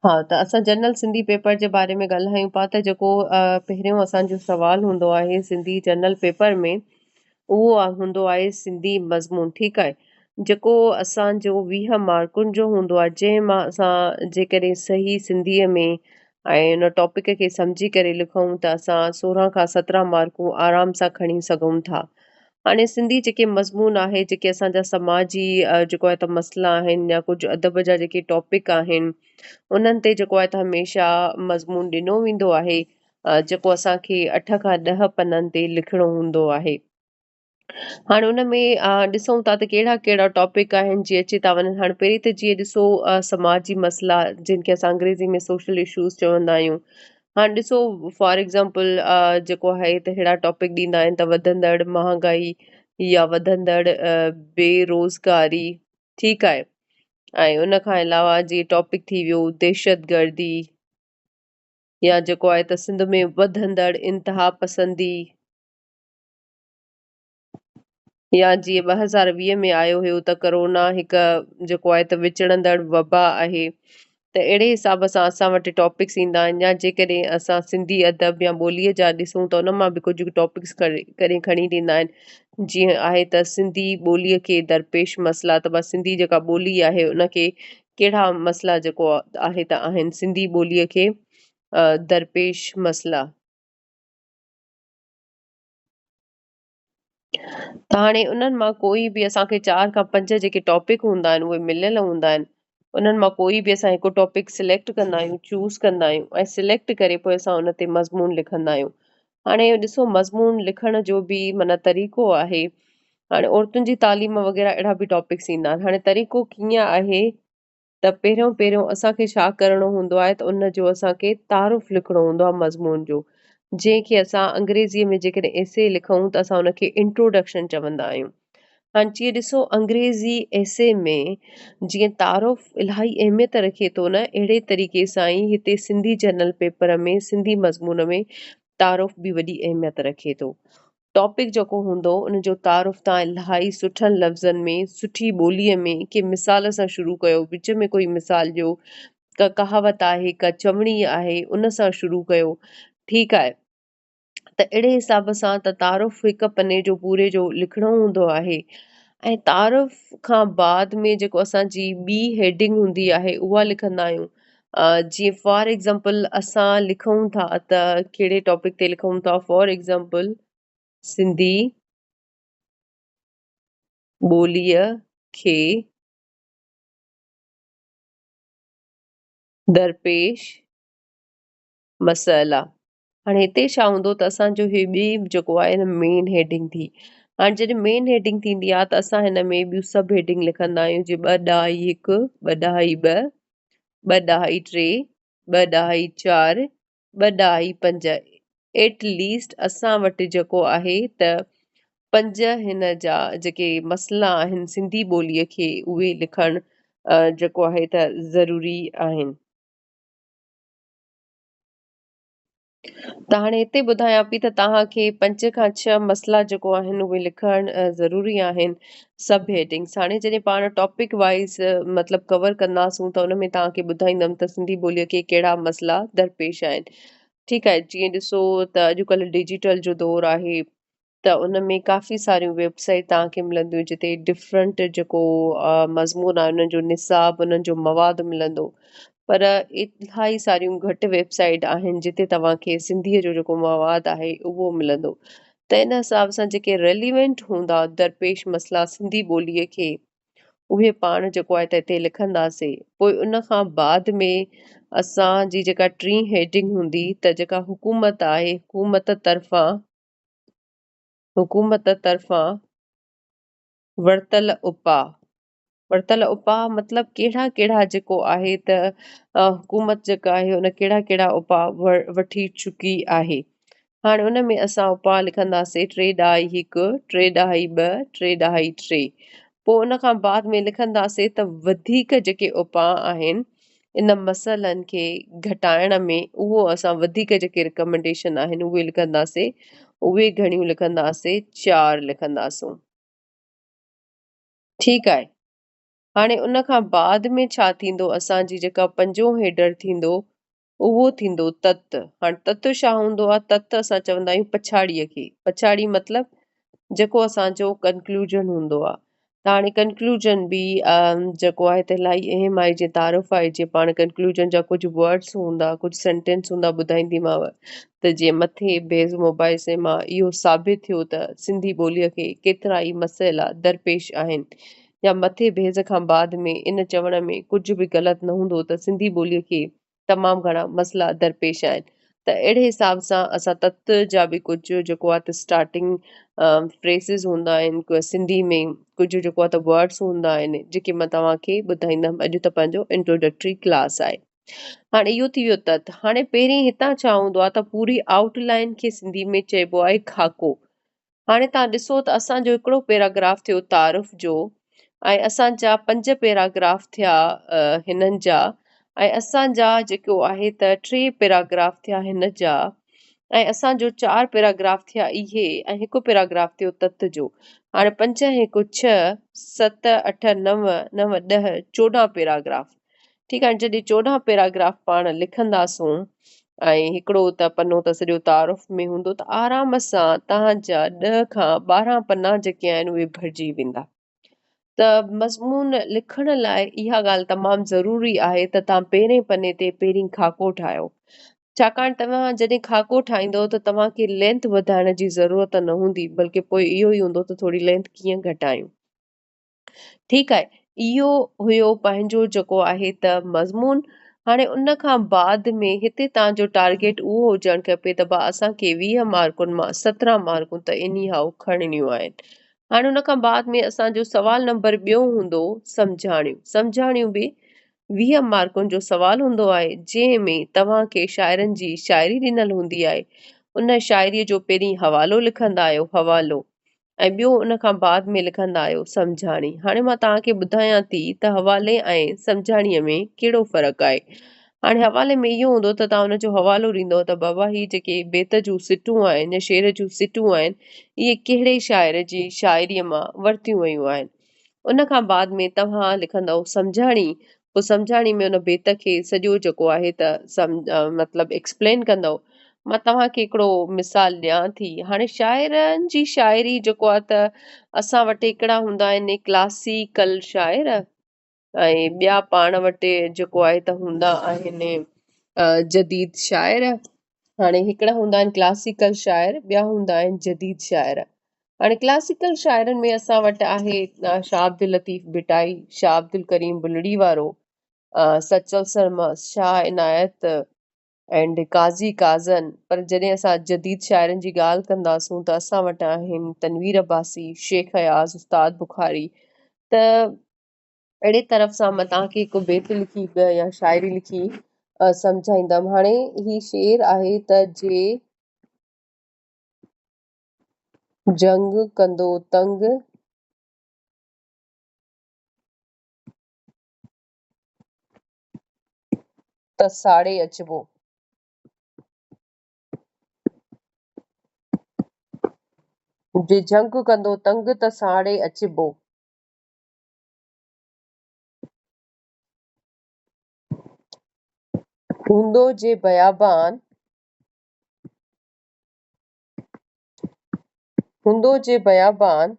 ها ته اسان جنرل سنڌي پيپر جي باري ۾ ڳالهايون پيا ته جيڪو پهريون اسان جو سوال هوندو آهي سنڌي جنرل پيپر ۾ اهو هوندو آهي سنڌي مضمون ٺيڪ آهي جيڪو اسان جو 20 مارڪن جو هوندو آهي جنهن مان اسان جيڪڏهن صحيح سنڌيء ۾ ۽ ان ٽاپڪ کي سمجهي ڪري لکون ته اسان 16 کان 17 مارڪون آرام سان کڻي سگهون ٿا. هاڻي سنڌي جيڪي مضمون آهي جيڪي اسان جا سماجي جيڪو آهي ته مسئلا آهن يا ڪجهه ادب جا جيڪي ٽاپڪ آهن انهن تي جيڪو آهي ته هميشه مضمون ڏنو ويندو آهي جيڪو اسان کي اٺ کان ڏهه پنن تي لکڻو هوندو آهي. هاڻي ان ۾ ڏسون ٿا ته ڪهڙا ڪهڙا ٽاپڪ آهن جي اچي ٿا وڃن. هاڻي پهرين ته جيئن ڏسو سماجي مسئلا جن کي اسان انگريزي ۾ سوشل اشوز چوندا آهيون. هاڻ ڏسو فار ايگزامپل جيڪو آهي ته ههڙا ٽاپڪ ڏيندا آهن ته وڌندڙ مهانگائي يا وڌندڙ بي روزگاري ٺيڪ آهي ۽ ان کان علاوه جي ٽاپڪ ٿي ويو دهشتگردي يا جيڪو آهي ته سنڌ ۾ وڌندڙ انتها پسندي يا جيئن 2020 ۾ آيو هيو ته ڪرونا هڪ جيڪو آهي ته وچڙندڙ وبا آهي ته اهڙي حساب سان اسان وٽ ٽاپڪس ايندا آهن يا جيڪڏهن اسان سنڌي ادب يا ٻوليء جا ڏسون ته ان مان به ڪجهه ٽاپڪس ڪڏهن کڻي ڏيندا آهن جيئن آهي ته سنڌي ٻوليء کي درپيش مسئلا ته بس سنڌي جيڪا ٻولي آهي ان کي ڪهڙا مسئلا جيڪو آهي ته آهن سنڌي ٻوليء کي درپيش مسئلا. ته هاڻي انهن مان ڪوئي به اسان کي چار کان پنج جيڪي ٽاپڪ هوندا آهن اهي مليل هوندا آهن انهن مان ڪوئي به اسان هڪ ٽاپڪ سليڪٽ ڪندا آهيون چوز ڪندا آهيون ۽ سليڪٽ ڪري پوء اسان ان تي مضمون لکندا آهيون هاڻي ڏسو مضمون لکڻ جو به معنيٰ طريقو آهي هاڻي عورتن جي تعليم وغيره اهڙا به ٽاپڪس ايندا آهن هاڻي طريقو ڪيئن آهي ته پهريون پهريون اسان کي ڇا ڪرڻو هوندو آهي ته ان جو اسان کي تعارف لکڻو هوندو آهي مضمون جو جنهن کي اسان انگريزيء ۾ جيڪڏهن ايسي لکون ته اسان ان کي انٽروڊڪشن چوندا آهيون. هاڻ جيئن ڏسو انگريزي ايسي ۾ جيئن تعارف الاهي اهميت رکي ٿو نه اهڙي طريقي سان ئي هتي سنڌي جنرل پيپر ۾ سنڌي مضمون ۾ تعارف به وڏي اهميت رکي ٿو. ٽاپڪ جيڪو هوندو ان جو تعارف تان الاهي سٺن لفظن ۾ سٺي ٻوليء ۾ ڪي مثال سان شروع ڪيو وچ ۾ ڪوئي مثال ڏيو ڪا ڪهاوت آهي ڪا چوڻي آهي ان سان شروع ڪيو ٺيڪ آهي ته اهڙي حساب سان ته تعارف هڪ پني جو پوري جو لکڻو هوندو آهي ۽ تعارف کان بعد ۾ جيڪو اسان جي ٻي هيڊنگ هوندي آهي اها لکندا آهيون جيئن فار ايگزامپل اسان لکون ٿا ته ڪهڙي ٽاپڪ تي لکون ٿا فار ايگزامپل سنڌي ٻوليء کي درپيش مسئلا هاڻي هتي ڇا هوندو ته اسان جو هي ٻي جيڪو آهي نه مين هيڊنگ ٿي هاڻي جڏهن مين هيڊنگ ٿيندي آهي ته اسان هن ۾ ٻيون سب هيڊنگ لکندا آهيون جي ٻه ڏهائي هڪ، ٻه ڏهائي ٻه، ٻه ڏهائي ٽي، ٻه ڏهائي چار، ٻه ڏهائي پنج ايٽ ليسٽ اسان وٽ جيڪو آهي ته پنج هن جا جيڪي مسئلا آهن سنڌي ٻوليء کي اهي لکڻ جيڪو آهي ته ضروري آهن. ته هاڻي هتي ٻڌايان پئي ته توهان کي پنج کان ڇهه مسئلا جيڪو آهن اهي لکڻ ضروري آهن سب هيڊنگس هاڻي جڏهن پاڻ ٽاپڪ وائز مطلب ڪور ڪنداسون ته ان ۾ توهان کي ٻڌائيندم ته سنڌي ٻوليء کي ڪهڙا مسئلا درپيش آهن ٺيڪ آهي جيئن ڏسو ته اڄڪلهه ڊجيٽل جو دور آهي ته ان ۾ ڪافي ساريون ويب سائيٽ توهان کي ملنديون جتي ڊفرنٽ جيڪو مضمون آهي انهن جو نصاب انهن جو مواد ملندو پر الاهي ساريون گهٽ ويب سائيٽ آهن جتي توهان کي سنڌيء جو جيڪو مواد آهي اهو ملندو ته ان حساب سان جيڪي ريليونٽ هوندا درپيش مسئلا سنڌي ٻوليء کي اهي پاڻ جيڪو آهي ته هتي لکنداسين پوء ان کان بعد ۾ اسان جي جيڪا ٽين هيڊنگ هوندي ته جيڪا حڪومت آهي حڪومت طرفان حڪومت طرفان ورتل اپاء، ورتل اپاء مطلب ڪهڙا ڪهڙا جيڪو آهي ته حڪومت جيڪا آهي ان ڪهڙا ڪهڙا اپاء وٺي چڪي آهي. هاڻي ان ۾ اسان اپاء لکنداسين ٽي ڏهائي هڪ، ٽي ڏهائي ٻه، ٽي ڏهائي ٽي. پوء ان کان بعد ۾ لکنداسين ته وڌيڪ جيڪي اپاء آهن ان مسئلن کي گهٽائڻ ۾ اهو اسان وڌيڪ جيڪي رڪمينڊيشن آهن اهي لکنداسين اهي گهڻيون لکنداسين چار لکنداسون ٺيڪ آهي. هاڻي ان کان بعد ۾ ڇا ٿيندو اسان جي جيڪا پنجون هيڊر ٿيندو اهو ٿيندو تت. هاڻي تت ڇا هوندو آهي؟ تت اسان چوندا آهيون پڇاڙيء کي. پڇاڙي مطلب جيڪو اسان جو ڪنڪلوجن هوندو آهي. ته هاڻي ڪنڪلوجن به جيڪو آهي ته الاهي اهم آهي جيئن تعارف آهي جيئن پاڻ ڪنڪلوجن جا ڪجهه ورڊس هوندا ڪجهه سينٽينس هوندا ٻڌائينديمانو ته جيئن مٿي بحث مباحثي مان اهو ثابت ٿيو ته سنڌي ٻوليء کي ڪيترائي مسئلا درپيش آهن يا مٿي بحث کان بعد ۾ ان چوڻ ۾ ڪجهه به غلط نه هوندو ته سنڌي ٻوليء کي تمام گهڻا مسئلا درپيش آهن ته اهڙي حساب سان اسان تت جا به ڪجهه جيڪو آهي ته اسٽارٽنگ فريسز هوندا آهن سنڌي ۾ ڪجهه جيڪو آهي ته ورڊس هوندا آهن جيڪي مان توهان کي ٻڌائيندم اڄ ته پنهنجو انٽروڊڪٽري ڪلاس آهي. هاڻي اهو ٿي ويو تت. هاڻي پهرين هتان ڇا هوندو آهي ته پوري آئوٽ لائن کي سنڌي ۾ چئبو آهي خاڪو. هاڻي توهان ڏسو ته اسان جو هڪڙو پيراگراف ٿيو تعارف جو ۽ اسان جا پنج پيراگراف ٿيا هنن جا ۽ اسان جا جيڪو آهي ته ٽي پيراگراف ٿيا هن جا ۽ اسان جو چار پيراگراف ٿيا اهي ۽ هڪ پيراگراف ٿيو تت جو. هاڻي پنج ۽ هڪ ڇهه، ست، اٺ، نو، نو، ڏهه، 14 پيراگراف. ٺيڪ آهي جڏهن 14 پيراگراف پاڻ لکنداسون ۽ هڪڙو ته پنو ته سڄو تعارف ۾ هوندو ته آرام سان توهان جا 10 کان 12 پنا جيڪي آهن اهي ڀرجي ويندا ته مضمون لکڻ لاء اها ڳالهه تمام ضروري آهي ته توهان پهرين پني تي پهرين خاڪو ٺاهيو ڇاڪاڻ توهان جڏهن خاڪو ٺاهيندو ته توهان کي لينٿ وڌائڻ جي ضرورت نه هوندي بلڪه پوء اهو ئي هوندو ته ٿوري لينٿ ڪيئن گهٽايون. ٺيڪ آهي اهو هيو پنهنجو جيڪو آهي ته مضمون هاڻي ان کان بعد ۾ هتي توهان جو ٽارگيٽ اهو هجڻ کپي ته ڀا اسان کي 20 مارڪن مان 17 مارڪون ته انهي هائو کڻڻيون آهن. هاڻي ان کان بعد ۾ اسان جو سوال نمبر ٻيو هوندو سمجهاڻيون. سمجهاڻيون به 20 مارڪن جو سوال هوندو آهي جنهن ۾ توهان کي شاعرن جي شاعري ڏنل هوندي آهي ان شاعري جو پهرين حوالو لکندا آهيو حوالو ۽ ٻيو ان کان بعد ۾ لکندا آهيو سمجهاڻي. هاڻي مان توهان کي ٻڌايان ٿي ته حوالي ۽ سمجهاڻيء ۾ ڪهڙو فرق آهي. هاڻي حوالي ۾ اهو هوندو ته توهان ان جو حوالو ڏيندؤ ته بابا هي جيڪي بيت جون سٽون آهن يا شعر جون سٽون آهن اهي ڪهڙي شاعر جي شاعريء مان ورتيون ويون آهن. ان کان بعد ۾ توهان لکندؤ سمجهاڻي، پوء سمجهاڻي ۾ ان بيت کي سڄو جيڪو آهي ته مطلب ايڪسپلين ڪندؤ. مان توهان کي هڪڙو مثال ڏيان ٿي. هاڻي شاعرن جي شاعري جيڪو آهي ته اسان وٽ هڪڙا هوندا آهن ڪلاسيڪل شاعر ۽ ٻيا پاڻ وٽ جيڪو آهي ته هوندا آهن جديد شاعر. هاڻي هڪڙا هوندا آهن ڪلاسيڪل شاعر ٻيا هوندا آهن جديد شاعر. هاڻي ڪلاسيڪل شاعرن ۾ اسان وٽ آهي شاهه عبداللطيف ڀٽائي، شاهه عبدالڪريم بلڙي وارو، سچل سرمست، شاهه عنايت اينڊ قاضي قاضن. پر جڏهن اسان جديد شاعرن جي ڳالهه ڪنداسون ته اسان وٽ آهن تنوير عباسي، شيخ اياز، استاد بخاري ته اهڙي طرف سان مان توهان کي هڪ بيت لکي يا شاعري لکي سمجهائيندم. هاڻي هي شعر آهي ته جي جنگ ڪندو تنگ، ته ساڙي اچبو. جي جنگ ڪندو تنگ، ته ساڙي اچبو. هوندو جي بيابان، هوندو جي بيابان،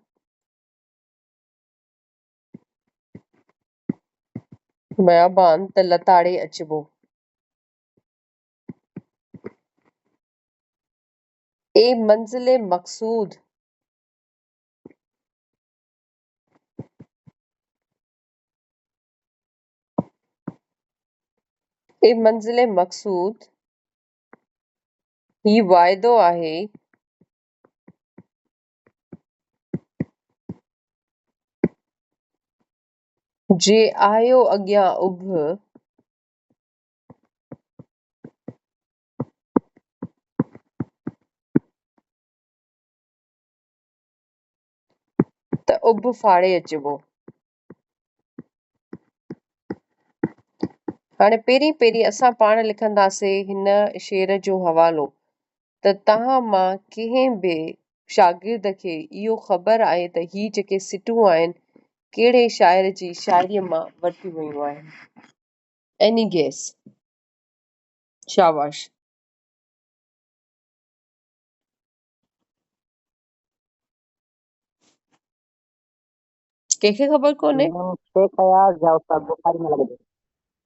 بيابان ته لتاڙي اچبو. اي منزل مقصود! اي منزل مقصود! هي واعدو آهي. جي آيو اڳيان اڀ. ته اڀ ڦاڙي اچبو. هاڻي پهرين پهرين اسان پاڻ لکنداسين هن شعر جو حوالو ته توهان مان ڪنهن به شاگرد کي اهو خبر آهي ته هي جيڪي سٽون آهن ڪهڙي شاعر جي شاعريء مان ورتيون ويون آهن؟ Any guess? شاباش. ڪنهن کي خبر ڪونهي؟ ميم شيخ اياز يا استاد بخاري ۾ لڳي ٿو.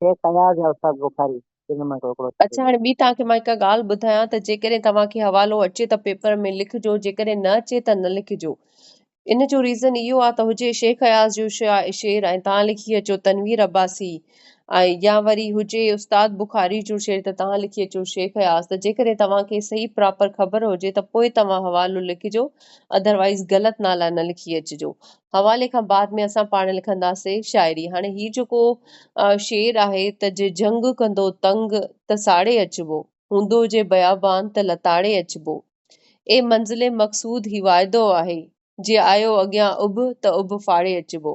شيخ اياز يا استاد بخاري ٻنهي مان ڪو هڪڙو ٿي اڇا سگهي هاڻي ٿو. ٻي توهان کي مان هڪ ڳالهه ٻڌايان ته جيڪڏهن توهان کي حوالو اچي ته پيپر ۾ لکجو جيڪڏهن نه اچي ته نه لکجو. ان جو ريزن اهو آهي ته هجي شيخ اياز جو شعر ۽ توهان لکي اچو تنوير عباسي ۽ يا وري هجي استاد بخاري جو شعر ته توهان لکي اچو شيخ اياز ته جيڪڏهن توهان کي صحيح پراپر خبر هجي ته پوء توهان حوالو لکجو ادروائيز غلط نالا نه لکي اچجو. حوالي کان بعد ۾ اسان پاڻ لکنداسين شاعري. هاڻي هي جيڪو شعر آهي ته جي جهنگ ڪندو تنگ ته ساڙي اچبو، هوندو جي بيابان ته لتاڙي اچبو. اي منزل مقصود هي واعدو آهي، جي آيو اڳيان اڀ ته اڀ ڦاڙي اچبو.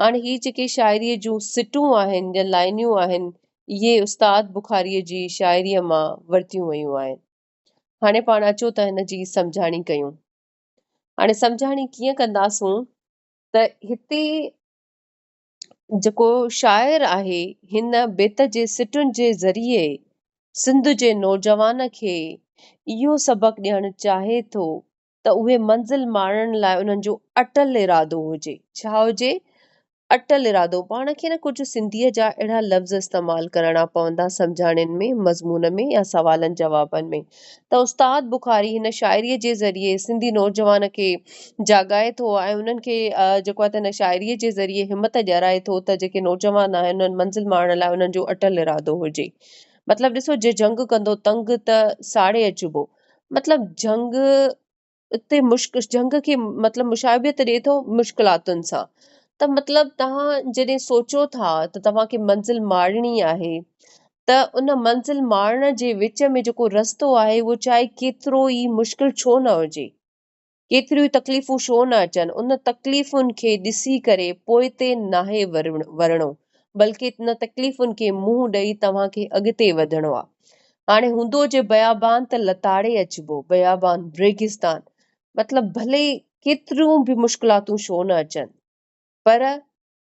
هاڻي هي جيڪي شاعريء جون سٽون آهن يا لائنيون آهن، اهي استاد بخاريء جي شاعريء مان ورتيون ويون آهن. هاڻي پاڻ اچو ته هن جي سمجهاڻي ڪيون. هاڻي سمجهاڻي ڪيئن ڪنداسون ته هتي جيڪو شاعر آهي هن بيت جي سٽن جي ذريعي سنڌ جي نوجوان کي اهو سبق ڏيڻ چاهي ٿو ته اهي منزل ماڻڻ لاء انهن جو اٽل ارادو هجي. ڇا هجي؟ اٽل ارادو. پاڻ کي نه ڪجهه سنڌيء جا اهڙا لفظ استعمال ڪرڻا پوندا سمجهاڻين ۾، مضمون ۾ يا سوالن جوابن ۾ ته استاد بخاري هن شاعريء جي ذريعي سنڌي نوجوان کي جاڳائي ٿو ۽ انهن کي جيڪو آهي ته هن شاعريء جي ذريعي همت ڏيارائي ٿو ته جيڪي نوجوان آهن انهن منزل ماڻڻ لاء انهن جو اٽل ارادو هجي. مطلب ڏسو جي جهنگ ڪندو تنگ ته ساڙي اچبو مطلب جهنگ اتي مشڪ جهنگ کي مطلب مشابهت ڏئي ٿو مشڪلاتن سان ته مطلب توهان جڏهن سوچو ٿا ته توهان کي منزل ماڻڻي آهي ته ان منزل ماڻڻ جي وچ ۾ جيڪو رستو آهي اهو چاهي ڪيترو ئي مشڪل ڇو نه هجي، ڪيتريون ئي تڪليفون ڇو نه اچن، ان تڪليفن کي ڏسي ڪري پوئتي ناهي ورڻو بلڪه ان تڪليفن کي منهن ڏئي توهان کي اڳتي وڌڻو آهي. هاڻي هوندو جي بيابان ته لتاڙي اچبو، بيابان، ريگستان، مطلب ڀلي ڪيتريون به مشڪلاتون ڇو نه اچن پر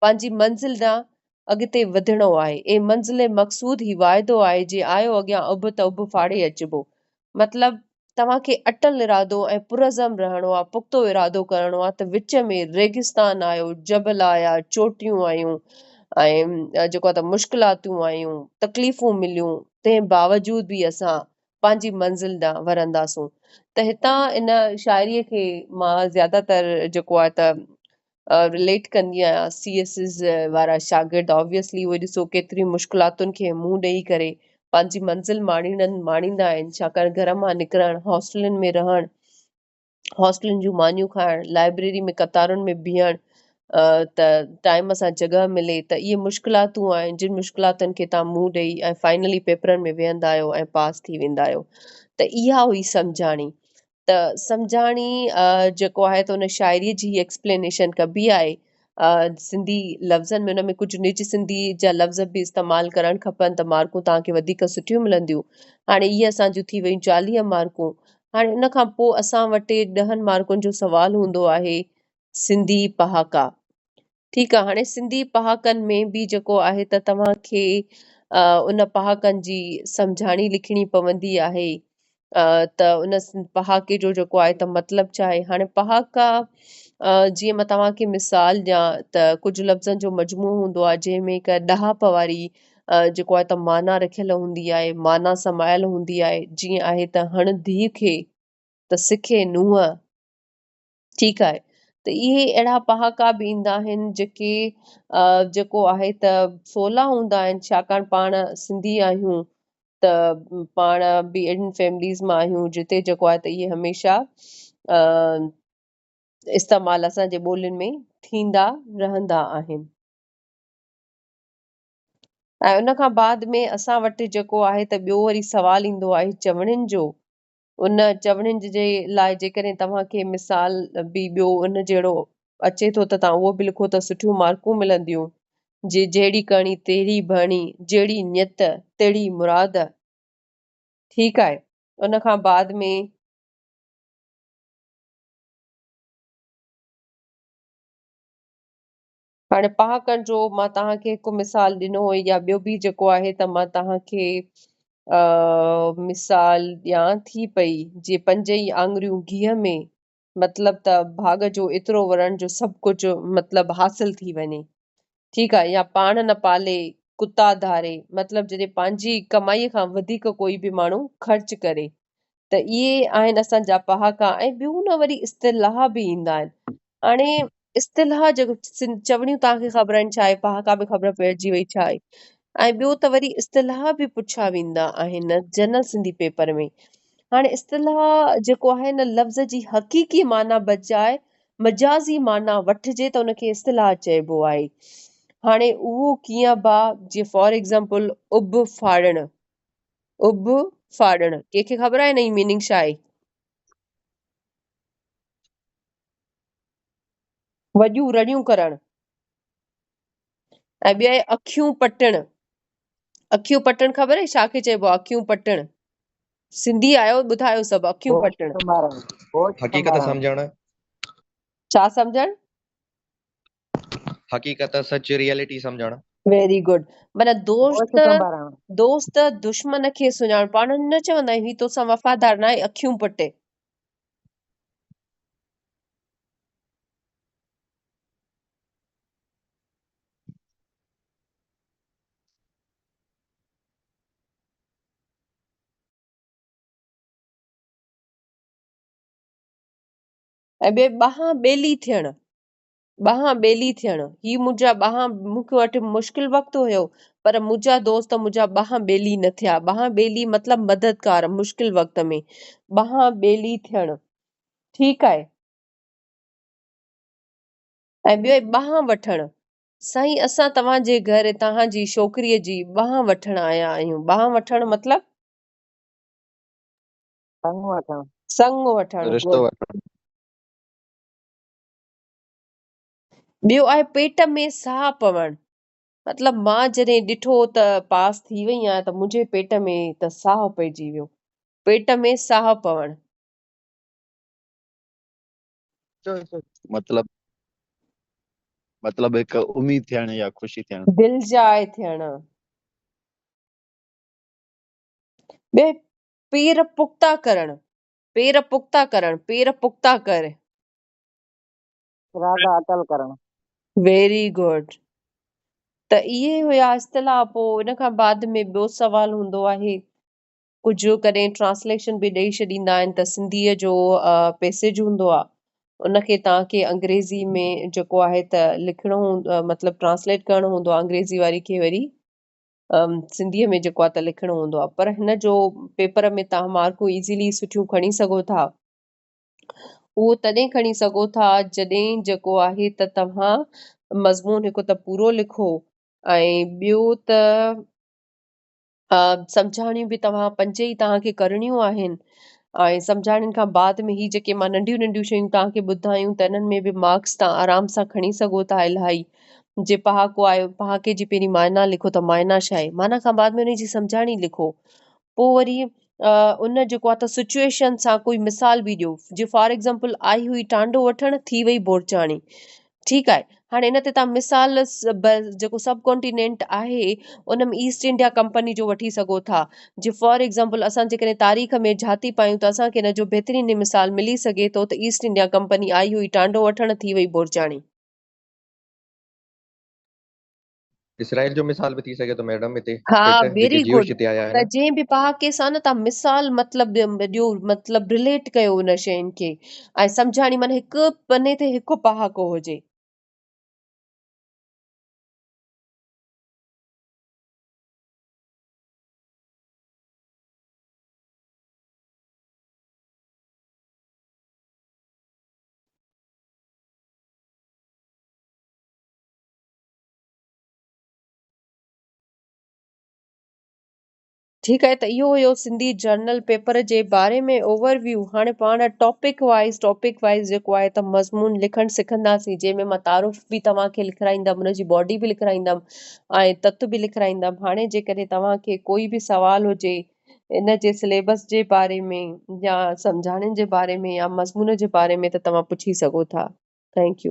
پنهنجي منزل ڏانهن اڳتي وڌڻو آهي. اي منزل مقصود هي واعدو آهي جي آيو اڳيان اڀ ته اڀ ڦاڙي اچبو. مطلب توهان کي اٽل ارادو ۽ پرعزم رهڻو آهي، پختو ارادو ڪرڻو آهي ته وچ ۾ ريگستان آيو، جبل آيا، چوٽيون آيون ۽ جيڪو آهي ته مشڪلاتون آيون، تڪليفون مليون، تنهن باوجود به اسان پنهنجي منزل ڏانهن ورنداسون. ته هتان ان شاعريء کي مان زياده تر جيڪو آهي ته رليٽ ڪندي آهيان سي ايس ايس وارا شاگرد آبويسلي اهي ڏسو ڪيتري مشڪلاتن کي منهن ڏئي ڪري پنهنجي منزل ماڻيندا آهن ڇاڪاڻ گهر مان نڪرڻ هاسٽلن ۾ رهڻ هاسٽلن جون مانيون کائڻ لائبريري ۾ قطارن ۾ بيهڻ ته ٽائيم سان جڳهه ملي ته اهي مشڪلاتون آهن جن مشڪلاتن کي تان منهن ڏئي ۽ فائنلي پيپرن ۾ ويهندا آهيو ۽ پاس ٿي ويندا آهيو ته اها هئي سمجهاڻي ته سمجهاڻي جيڪو آهي ته ان شاعريء جي ايڪسپلينيشن ڪبي آهي سنڌي لفظن ۾ ان ۾ ڪجهه نج سنڌي جا لفظ به استعمال ڪرڻ کپن ته مارڪون توهان کي وڌيڪ سٺيون ملنديون. هاڻي اهي اسان جون ٿي ويون 40 مارڪون. هاڻي ان کان پوء اسان وٽ 10 مارڪن جو سوال هوندو آهي سنڌي پهاڪا. ٺيڪ آهي هاڻي سنڌي پهاڪن ۾ به جيڪو آهي ته توهان کي ان پهاڪن جي سمجهاڻي لکڻي پوندي آهي ته ان پهاڪي جو جيڪو آهي ته مطلب ڇا آهي هاڻي پهاڪا جيئن مان توهان کي مثال ڏيان ته ڪجهه لفظن جو مجموعو هوندو آهي جنهن ۾ هڪ ڏاهپ واري جيڪو آهي ته معنيٰ رکيل هوندي آهي معنيٰ سمايل هوندي آهي جيئن آهي ته هڻ ڌيء کي ته سکي نونهن ٺيڪ آهي ته اهي اهڙا پهاڪا به ايندا آهن جيڪي جيڪو آهي ته سولا هوندا آهن ڇاڪاڻ پاڻ سنڌي آهيون ته پاڻ به اهڙين فيمليز مان آهيون جتي جيڪو آهي ته اهي هميشه استعمال اسان جي ٻولين ۾ ٿيندا رهندا آهن. ۽ ان کان بعد ۾ اسان وٽ جيڪو آهي ته ٻيو وري سوال ايندو آهي چوڻين جو ان چوڻين جي لاء جيڪڏهن توهان کي مثال به ٻيو ان جهڙو اچي ٿو ته توهان اهو به لکو ته سٺيون مارڪون ملنديون. جي جهڙي ڪرڻي تهڙي ڀرڻي، جهڙي نيت تهڙي مراد. ٺيڪ آهي. ان کان بعد ۾. هاڻي پهاڪن جو مان توهان کي هڪ مثال ڏنو هو يا ٻيو به جيڪو آهي ته مان توهان کي مثال ڏيان ٿي پئي جي پنج ئي آڱريون گيهه ۾ مطلب ته ڀاڳ جو ايترو ورڻ جو سڀ ڪجهه مطلب حاصل ٿي وڃي ٺيڪ آهي يا پاڻ نه پالي ڪتا ڌاري مطلب جڏهن پنهنجي ڪمائي کان وڌيڪ ڪوئي به ماڻهو خرچ ڪري ته اهي آهن اسان جا پهاڪا ۽ ٻيون نه وري اصطلاح به ايندا آهن. هاڻي اصطلاح جيڪو چوڻيون توهان کي خبر آهن ڇا آهي، پهاڪا به خبر پئجي وئي ڇا آهي ۽ ٻيو ته وري اصطلاح به پڇيا ويندا آهن جنرل سنڌي پيپر ۾. هاڻي اصطلاح جيڪو آهي نه لفظ جي حقيقي معنيٰ بجاء مجازي معنيٰ وٺجي ته ان کي اصطلاح چئبو آهي. هاڻي اهو ڪيئن با جيئن فار ايگزامپل اڀ ڦاڙڻ اڀ ڦاڙڻ ڪنهن کي خبر آهي ان جي ميننگ ڇا آهي؟ وڏيون رڙيون ڪرڻ ۽ ٻيو آهي اکيون پٽڻ. اکيون پٽڻ خبر آهي ڇا کي چئبو آهي اکيون پٽڻ؟ سنڌي آهيو ٻڌايو سڀ اکيون هوش پٽڻ. سنڀارڻ هوش حقيقت سنڀارڻ. سمجهڻ. ڇا سمجهڻ؟ حقيقت سچ ريئلٽي سمجهڻ. ويري گڊ معنيٰ هوش دوست سنڀارڻ. دوست دشمن کي سڃاڻ پاڻ نه چوندا آهيون هي توسان وفادار ناهي اکيون پٽي. ۽ ٻئي ٻانهن ٻيلي ٿيڻ. ٻانهن ٻيلي ٿيڻ، هي منهنجا ٻانهن مون وٽ مشڪل وقت هيو پر منهنجا دوست منهنجا ٻانهن ٻيلي نه ٿيا، ٻانهن ٻيلي مطلب مددگار مشڪل وقت ۾ ٻانهن ٻيلي ٿيڻ ٺيڪ آهي. ۽ ٻيو آهي ٻانهن وٺڻ، سائين اسان توهان جي گهر توهان جي ڇوڪريء جي ٻانهن وٺڻ آيا آهيون، ٻانهن وٺڻ مطلب؟ سڱ وٺڻ. سڱ وٺڻ، رشتو گڊ. وٺڻ. ٻيو آهي پيٽ ۾ ساهه پوڻ، مطلب مان جڏهن ڏٺو ته پاس ٿي وئي آهيان ته منهنجي پيٽ ۾ ته ساهه پئجي ويو، پيٽ ۾ ساهه پوڻ. مطلب مطلب هڪ اميد ٿيڻ يا خوشي ٿيڻ. دلجاء ٿيڻ. ٻيو آهي پير پختا ڪرڻ، پير پختا ڪرڻ، پير پختا ڪر. ارادا اٽل ڪرڻ. ويري گڊ ته اهي هيا اصطلاح پوء ان کان بعد ۾ ٻيو سوال هوندو آهي ڪجهه ڪڏهن ٽرانسليشن به ڏئي ڇڏيندا آهن ته سنڌيء جو پيسيج هوندو آهي ان کي توهان کي انگريزي ۾ جيڪو آهي ته لکڻو هوندو مطلب ٽرانسليٽ ڪرڻو هوندو آهي انگريزي واري کي وري سنڌيء ۾ جيڪو آهي ته لکڻو هوندو آهي پر هن جو پيپر ۾ توهان مارڪون ايزلي سٺيون کڻي سگهو ٿا اهو تڏهن کڻي سگهو ٿا جڏهن جيڪو آهي ته توهان مضمون هڪ ته پورو لکو ۽ ٻيو ته سمجهاڻيون به توهان پنج ئي توهان کي ڪرڻيون آهن ۽ سمجهاڻين کان بعد ۾ هي جيڪي مان ننڍيون ننڍيون شيون توهان کي ٻڌايون ته انهن ۾ به مارڪس توهان آرام سان کڻي سگهو ٿا الاهي جي پهاڪو آيو پهاڪي جي پهرين معنيٰ لکو ته معنيٰ ڇا آهي معنيٰ کان بعد ۾ ان جي سمجهاڻي لکو پوء وري ان جيڪو آهي ته سچوئيشن سان ڪوئي مثال به ڏيو جي فار ايگزامپل آئي هئي ٽانڊو وٺڻ ٿي وئي بورچاڻي ٺيڪ آهي هاڻي ان تي تان مثال جيڪو سب ڪانٽينينٽ آهي ان ۾ ايسٽ انڊيا ڪمپني جو وٺي سگهو ٿا جي فار ايگزامپل اسان جيڪڏهن تاريخ ۾ جھاتي پايون ته اسان کي ان جو بهترين مثال ملي سگهي ٿو ته ايسٽ انڊيا ڪمپني آئي هئي ٽانڊو وٺڻ ٿي وئي بورچاڻي. اسرائيل جو مثال به ٿي سگهي ٿو ميڊم هتي ها فٽ جيڪي ويري جيوش گڊ هتي آيا ته آهن. جنهن به پهاڪي سان نه تان مثال مطلب ڏيو مطلب رليٽ ڪيو ان شين کي ۽ سمجهاڻي معنی هڪ پني تي هڪ پهاڪو هجي. ٺيڪ آهي ته اهو هيو سنڌي جرنل پيپر جي باري ۾ اوور ويو هاڻي پاڻ ٽاپڪ وائز ٽاپڪ وائز جيڪو آهي ته مضمون لکڻ سکنداسين جنهن ۾ مان تعارف به توهان کي لکرائيندم ان جي باڊي به لکرائيندم ۽ تت به لکرائيندم هاڻي جيڪڏهن توهان کي ڪوئي به سوال هجي ان جي سليبس جي باري ۾ يا سمجهاڻين جي باري ۾ يا مضمون جي باري ۾ ته توهان پڇي سگهو ٿا thank you.